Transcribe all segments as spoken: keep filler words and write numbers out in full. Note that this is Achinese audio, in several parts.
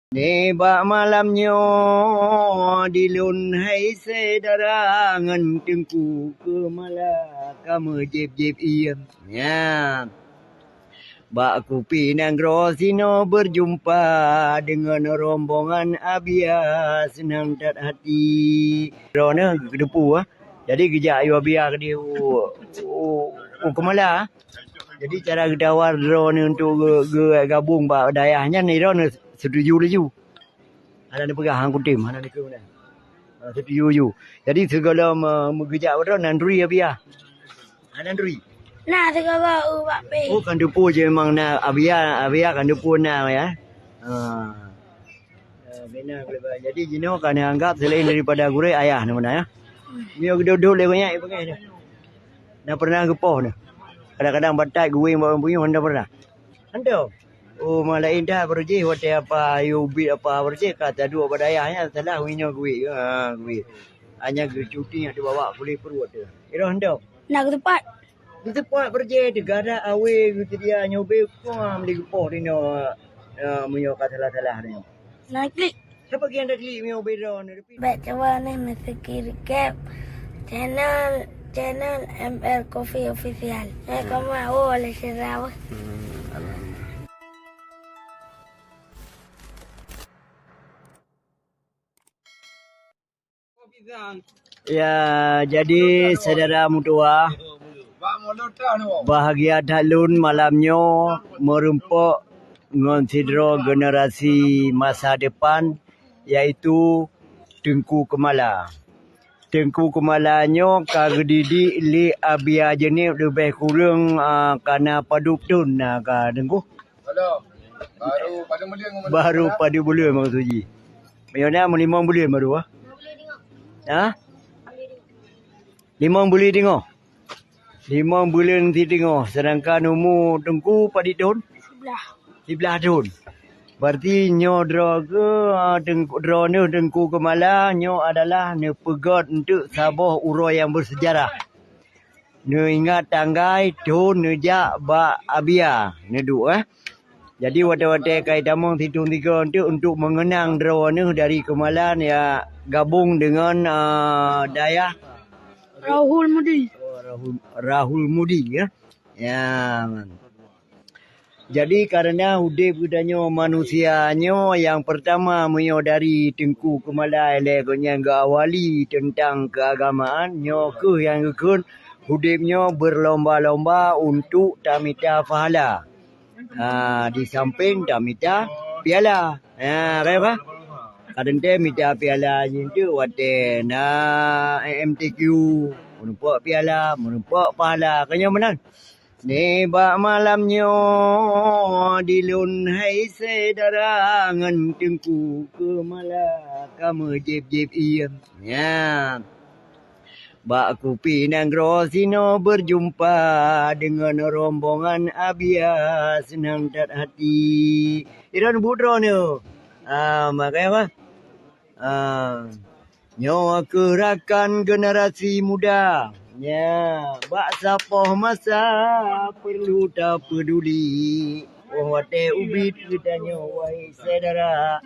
Nibak malam nyoe di lôn hai syedara ngon Teungku Keumala ka meujieb-jieb ie. Nya. Bak kupi nanggroe sinoe beujumpa deungon rombongan Abia seunang that hati. Droeneuh geuteupeue, jadi geujak ayue Abia keudeh u, u, u Keumala. Jadi cara geutawar droeneuh untuk geu-, geu-, gabong bak dayah nyan, droeneuh setuju laju. Hana neupeugah han kutem, hana neukheun meunan. Ha, setuju laju. Jadi sigohlom, eh, meugeujak bak droeneuh nan turi Abia. Ha, nan turi. Na sigoe u bak pih. Oh, kan teupeue je memang na Abia, Abia kan teupeue na ya. Ha. Ya, bina keuleubehan. Jadi jinoe ka neuanggap selain daripada gurée ayah na meunan ya. Nyoe geudok-dok lé gobnyan, eh, peugah dah. Dah pernah geupoh dah. Kadang-kadang batat geuwéng bak ureueng puyoh, dah pernah. Hantom. Oh, malaén dah beureujéh watée apa, yue ubit apa beureujéh ka taduek bak dayah nyan, salah geuwéng nyoe geuwék. Ha, geuwék. Hanya geucuti nyang teubawak puléh pruet tu. Iroh hantom. Nak geutupat. Geutupat beureujéh teuga dah awé geuseudia nyoe bé kuah meuli geupoh dinoe, eh, meunyoe ka salah-salah nyoe. Nak klik. Siapa yang dah klik meunyoe bé droeneuh? Bèk cuba neh neuseuki recap channel, channel M R Coffee Official. Eh, koma, oh, oleh sira weh. Ya, jadi syedara meutuwah, bahagia that lôn malam nyoe meureumpok ngon sidroe generasi masa depan, yaitu Teungku Keumala. Teungku Keumala nyoe ka geudidik lé Abia Jeunieb leubeh kureueng, a, ka na padub thon na ka Teungku? Baru padub buleuen maksud jih. Meunyoe na meulimong buleuen baru, ah. Ha? Limong buleuen teungoh. Limong buleuen sideungoh, sedangkan umu Teungku padit thon? Siblaih. Siblaih thon. Berarti nyoe droe keuh, ah, Teungku, droeneuh Teungku Keumala nyoe adalah neupeugét eunteuk saboh uroe nyang beuseujarah. Neuingat tanggai thon neujak bak Abia neuduek, eh. Jadi watée-watée ka itamong sithon sigoe eunteuk untuk meungeunang droeneuh dari Keumala nyang gabong deungon, ah, dayah Rahul Mudi. Oh, Rahul, Rahul Mudi, ya. Ya. Jadi karena udeb geutanyoe manusia nyoe nyang peurtama meunyoe dari Teungku Keumala lé gobnyan geuawali teuntang keuagamaan, nyoe kheueh nyang geukheun udeb nyoe beurlomba-lomba untuk tamita pahala. Ha, di sampéng tamita piala. Ha, ka ya, Pak? Kadang teuh mita piala jih tu watée na M M T Q, meureumpok piala, meureumpok pahala. Ka nyoe meunan. Nibak malam nyoe di lôn hai syedara ngon Teungku Keumala ka meujieb-jieb ie. Nya. Bak kupi nanggroe sinoe beurjumpa deungon rombongan Abia seunang that hati. Iron budroe nyoe. Ah, makanya apa? Ah, nyoe kheueh rakan generasi muda. Nya, bak sapoh masa perlu tapeuduli. Oh, watée ubit geutanyoe, wahai syedara.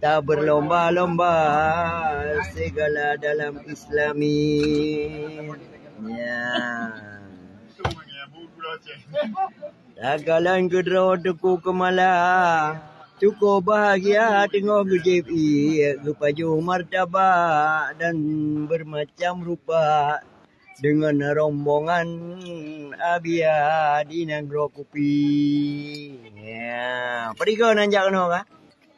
Tabeurlomba-lomba sigala dalam Islami. Nya. Takalon keudroe Teungku Keumala, cukup bahagia teungoh geujieb ié, geupajoh martabak dan bermacam rupa deungon rombongan Abia di nanggroe kupi. Ya, padum goe nan jak keunoe ka?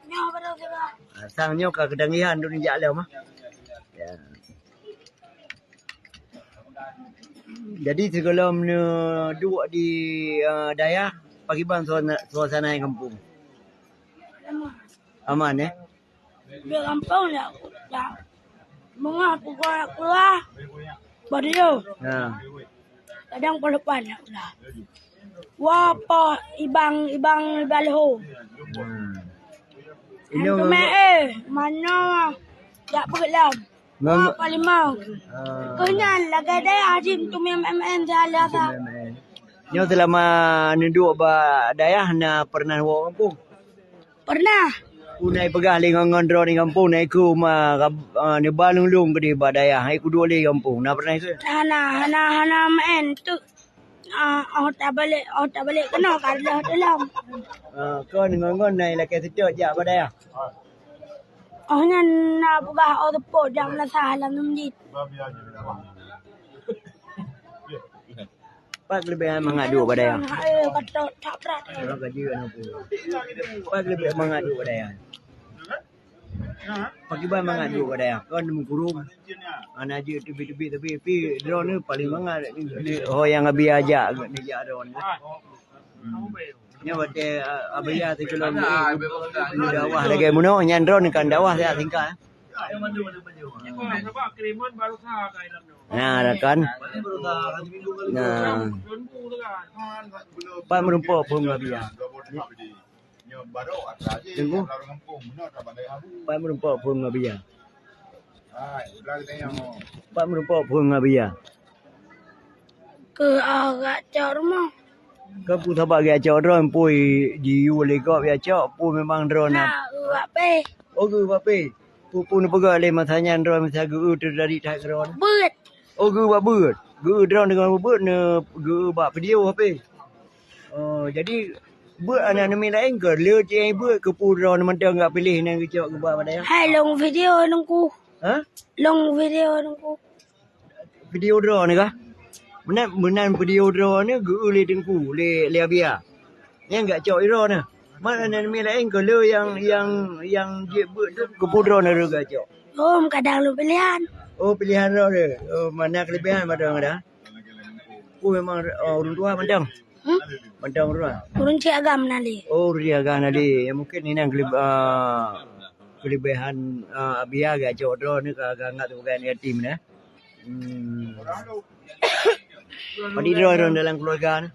Nyoe padum goe. Ah, sang nyoe ka keudanggihan dun jak lom ah. Ya. Jadi sigohlom neuduek di, eh, dayah, pakiban suasana, suasana di gampông? Aman, eh? Di gampông ya, ya. Beungoh pukul dua, baru. Ha. Kadang pukul lapan ya udah. Wah, po ibang, ibang baloho. Hmm. Ini memang eh, mana ya pukul enam. Ngam- Wah, palimau. Ah. Keunan lagèe dayah jih tu meu'en-meu'en jalan sa. Nyoe selama neuduek bak dayah na pernah woe gampông? Pernah. Nai peugah lé ngon, ngon droeneuh di gampông, nai keu ma, ah, neuba lôn-lôn keudeh bak dayah, hai kuduek lé gampông. Na pernah ikeu? Hana, hana, hana maén teuk. Ah, oh tabalek, oh tabalek keunoe ka lheueh teulam. Ah, kon ngon, ngon nai lakée seutôt jak bak dayah. Oh nyan na peugah oh teupot jak meulasah lam masjid. Pat leubeh mangat duek bak dayah. Eh, kata tak berat. Pat leubeh mangat duek bak dayah. Pakriban mangat duek bak dayah. Kon meukurong. Hana jeuet teubiet-teubiet tapi, tapi droeneuh paléng mangat. Ho nyang Abi ajak neujak droeneuh. Nyoe watée, ah, Abi ya sigohlom dakwah lagée meunoe, nyan droeneuh kan dakwah siat singkat. Nah, rakan. Nah. Pat meurumpok phôn ngon Abi ya. Teungku. Pat meurumpok phôn ngon Abi ya. Pat meurumpok phôn ngon Abi ya. Keu ah gak cok rumoh. Keu peue sabab geucok droe, pui jiyue lé gob ya cok, pui memang droe na. Na, u bak peh. Oh, geu bak peh. Pue-pue neupeugah lé masa nyan droe meusa geu-eu teudadi that keudroe. Beuet. Oh, geu bak beuet. Geu-eu droe deungon beuet neu geu-eu bak video H P. Oh, jadi beuet aneuk neumi laén keu le ci beuet keu peue droe mantong gak piléh nan geucok geuba bak dayah. Hai long video nungku. Ha? Long video nungku. Video droe neu kah? Meunan, meunan video droe neu geu-eu lé teungku, lé, lé Abia. Nyang gak cok droe neu. Mat aneuk neumi laén keu le nyang, nyang, nyang jeuet beuet tu keu peue droe neu gak cok. Oh, kadang lôn pilihan. Oh, pilihan droe neu. Oh, mana kelebihan mat droe neu dah? Ku memang, oh, ureueng tuha mantong. Hmm? Mantong ureueng tuha. Ureueng cik agam na lé. Oh, ureueng cik agam na lé. Ya, mungkin inan keleb-, ah, kelebihan, ah, Abia gak cok droe neu ka, ka anggap sebagai aneuk yatim neu. Hmm. Padum droe, droe dalam keluarga neu?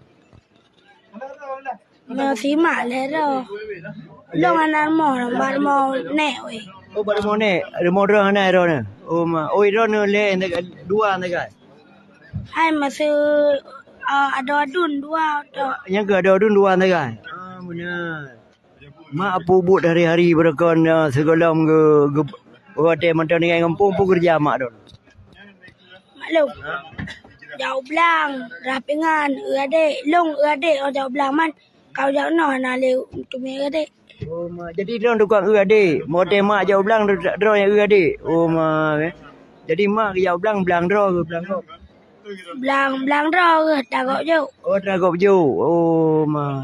Nyoe simak lé droe. Long hana rumoh, bak rumoh nek weh. Oh, bak rumoh nek. Rumoh droe hana droe neu. Oh, ma. Oh, droe neu lé, dua sagai. Hai, masa, ah, adoe aduen dua, atau? Nyang keu adoe aduen dua sagai. Ah, beuna. Mak peubuet hari-hari beureukan, eh, sigohlom geu-, geu-, watée mantong tinggai gampông pun keureuja mak droe. Maklum. Jak u blang, rhah pingan, eu adek, long eu adek, oh, jak u blang man. Kau jak noe hana lé teumé eu adek. Oh, ma, jadi droe tukang eu adek. Watée mak jak u blang, dro-, droe nyang eu adek. Oh, ma, eh. Jadi mak jak u blang, blang droe, blang kok. Blang, blang droe, tagok jok. Oh, tagok jok. Oh, ma.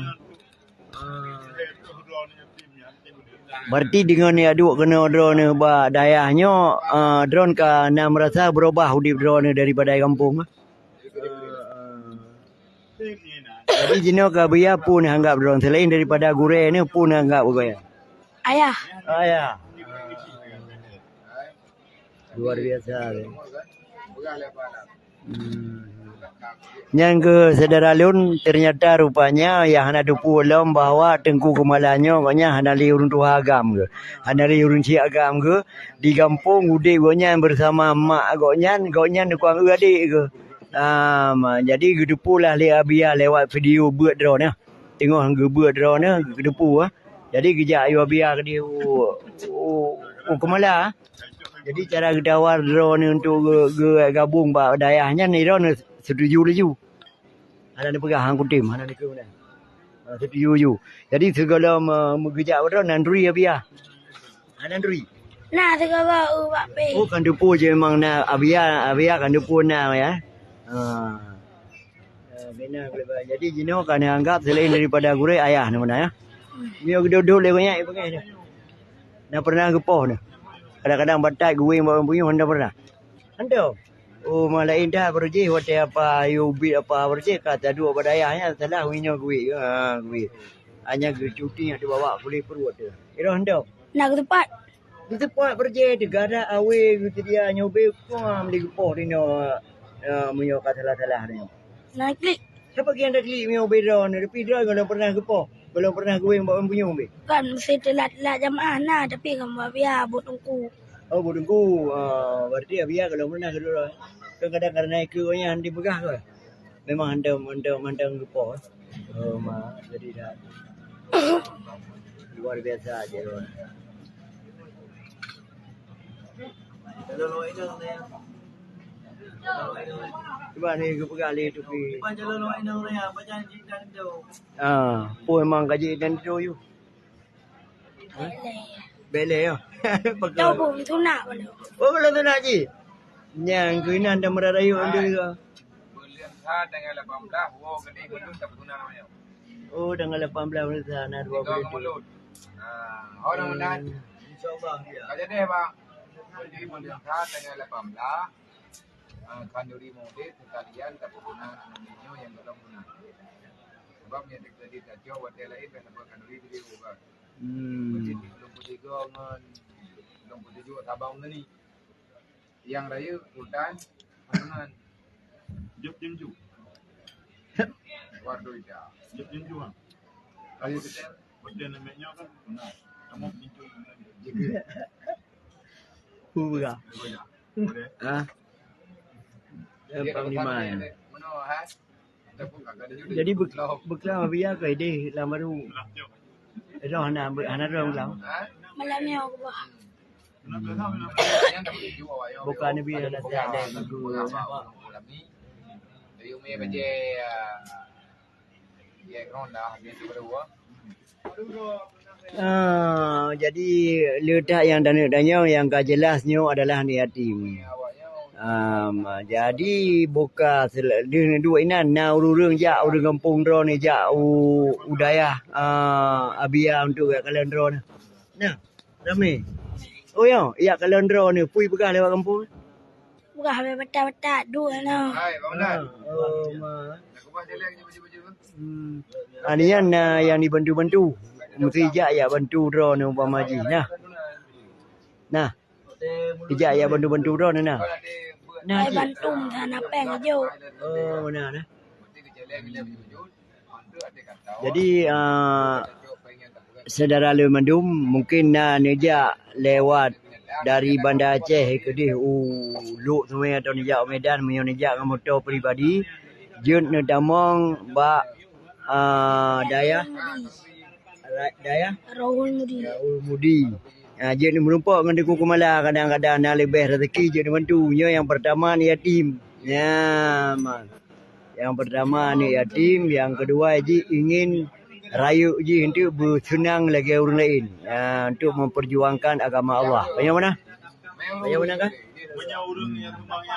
Berarti deungon jak duek keunoe droeneuh bak dayah nyoe, ah, droeneuh ka na meurasa beurubah udeb droeneuh daripada gampông? Jadi jinoe ka Abia peue neuanggap droeneuh selain daripada gurée neu peue neuanggap gurée? Ayah. Ayah. Luar biasa. Hmm. Nyang keu syedara lôn, ternyata rupanya nyang hana teupeue lom bahwa Teungku Keumala nyoe gobnyan hana lé ureueng tuha agam geuh, hana lé ureueng chik agam geuh, di gampông udeb gobnyan bersama mak gobnyan, gobnyan tukang eu adek geuh. Ah, ma, jadi geuteupeue lah lé Abia lewat video beuet droeneuh. Teungoh geubeuet droeneuh geuteupeue, ah. Jadi geujak yue Abia keudeh u, u, u Keumala. Jadi cara geutawar droeneuh untuk geu-, geugabong bak dayah nyan, droeneuh setuju laju. Hana neupeugah han kutem, hana neukheun meunan. Ha, setuju laju. Jadi sigohlom, eh, meugeujak bak droeneuh nan turi Abia. Hana turi. Na sigoe u bak peh. Oh, kan teupeue je memang na Abia, Abia kan teupeue na ya. Ha. Eh, bina keuleubah. Jadi jinoe ka neuanggap selain daripada gurée ayah neu meunan ya. Nyoe geudok-dok lé gobnyan, eh, peugah nyoe. Na pernah geupoh neu. Kadang-kadang batat geuweng bak ureueng puyoh, hana pernah. Hana. Oh, ma laén that beureuji watée apa yue ubit apa beureuji ka taduek bak dayah nyan salah nyoe geuweng. Ha, geuweng. Hanya geucuti nyang teubawa puléh pruet tu. Iroh hana. Na geuteupot. Geuteupat beureuji teuga that awé geuseudia nyoe bé kuam lé geupoh inoe, eh, meunyoe ka salah-salah nyoe. Na klik. Sapa nyang taklik meunyoe bé droeneuh, tapi droeneuh gohlom pernah geupoh, gohlom pernah geuweng bak ureueng puyoh bé? Kan meusti teulat-teulat jamaah na, tapi kan bak Abia buet teungku. Oh, buet teungku. Ah, berarti Abia gohlom pernah keudroe. Kan kadang karena ikeu nyan dipeugah keu. Memang hantom, hantom, hantom geupoh. Oh, ma, jadi dah. Luar biasa je. Cuba ni geupeugah lé Tuki. Ah, peue memang ka jeuet dan tu yue. Bèk lé ya. Pakon? Tahu pun tunak mana. Oh, belum tunak cit. Nyang keunan dah meurarayu ambil ke? Buleuen sa tanggal lapan belas, woe keudéh buleuen sa buleuen namanya. Oh, tanggal lapan belas buleuen sa na dua puluh. Tiga buleuen. Ah, orang nan. Insyaallah dia. Ka jadi, Bang. Jadi buleuen sa tanggal lapan belas. Ah, khanduri maulid sekalian tapeuguna aneuk nyoe nyang golom guna. Sebab nyang tadi tacok watèe laén kan apa khanduri jadi bukan. Hmm. Jadi belum putih ngon belum putih juga tabang tadi. Yang raya hutan, hutan. Jok jinju. Wardo ida. Jok jinju, ha. Kayu kecil. Betul namanya kan. Nah, kamu jinju. Jiga. Hura. Boleh. Ha? Dia Panglima ya. Jadi bek-, beklam Abia ke deh lam baru. Roh hana be-, hana roh beklam. Malam ni aku bah. Bukan Nabi ada tak ada. Ah, jadi leutak nyang taneuk tanyong nyang ka jeulaih nyoe adalah aneuk yatim. Am, jadi buka sel-, deuh duek inan na ureueng-ureueng jak ureueng gampông droeneuh jak u, u dayah, ah, Abia untuk jak kalon droeneuh. Nah, ramé. Oh ya, jak kalon droeneuh pui peugah lewat gampông. Peugah bak batat-batat duek nyoe. Hai, Bang Nan. Oh, ma. Nak ubah jalan je baju-baju tu. Hmm. Ah, ni nyan, ah, nyang dibantu-bantu. Mesti jak, jak bantu droeneuh umpama jih. Nah. Nah. Ijak, jak bantu-bantu droeneuh nah. Nah, hai cik. Bantu meuhana péng jok. Oh, na, nah. Jadi, ah, syedara lôn mandum, mungkin na neujak lewat dari Banda Aceh keudeh u Lhokseumawe atau neujak u Medan, meunyoe neujak ngon moto pribadi, jeuet neutamong bak, ah, dayah, ra-, dayah Rahul Mudi. Rahul Mudi. Ah, jeuet neumeurumpok ngon Teungku Keumala, kadang-kadang na leubeh rezeki jeuet neubantu. Nyoe nyang peurtama aneuk yatim. Nyan, man. Nyang peurtama aneuk yatim, nyang keudua jih ingin rayeuk jih untuk beuseunang lagèe ureueng laén, ah, untuk memperjuangkan agama Allah. Panyang mana? Panyang mana kah?